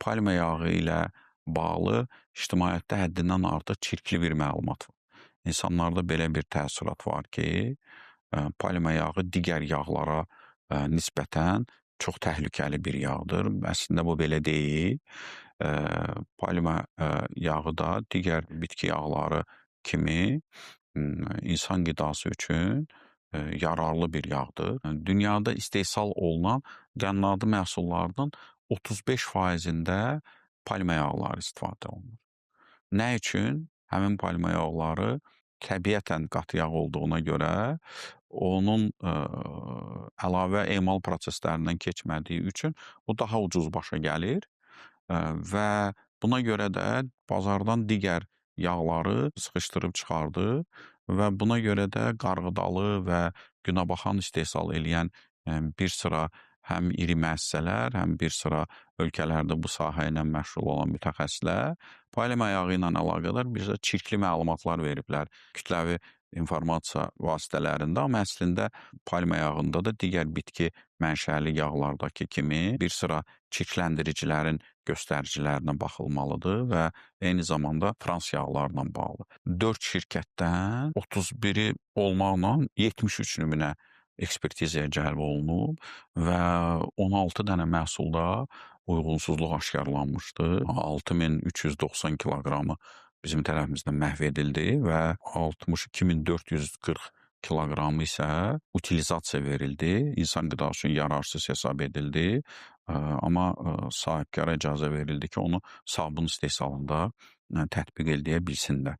Palma yağı ilə bağlı ictimaiyyətdə həddindən artıq çirkli bir məlumat var. İnsanlarda belə bir təəssürat var ki, palma yağı digər yağlara nisbətən çox təhlükəli bir yağdır. Əslində bu belə deyil. Palma yağı da digər bitki yağları kimi insan qidası üçün yararlı bir yağdır. Dünyada istehsal olunan qənnadı məhsullarının 35%-ində palma yağları istifadə olunur. Nə üçün? Həmin palma yağları təbiətən qatı yağ olduğuna görə onun əlavə emal proseslərindən keçmədiyi üçün o daha ucuz başa gəlir və buna görə də bazardan digər yağları sıxışdırıb çıxardı və buna görə də qarğıdalı və günəbaxan istehsal eləyən bir sıra həm iri müəssisələr, həm bir sıra ölkələrdə bu sahə ilə məşğul olan mütəxəssislər palma yağı ilə əlaqədar bir sıra çirkli məlumatlar veriblər kütləvi informasiya vasitələrində, amma əslində palma yağında da digər bitki mənşəli yağlardakı kimi bir sıra çirkləndiricilərin göstəricilərinə baxılmalıdır və eyni zamanda trans yağlarla bağlı. 4 şirkətdən 31-i olmaqla 73 nümunə ekspertizaya cəlb olunub və 16 dənə məhsulda uyğunsuzluq aşkarlanmışdı. 6390 kiloqramı bizim tərəfimizdən məhv edildi və 62440 kiloqramı isə utilizasiya verildi. İnsan qidası üçün yararsız hesab edildi. Amma sahibkara icazə verildi ki, onu sabun istehsalında tətbiq eləyə bilsinlər.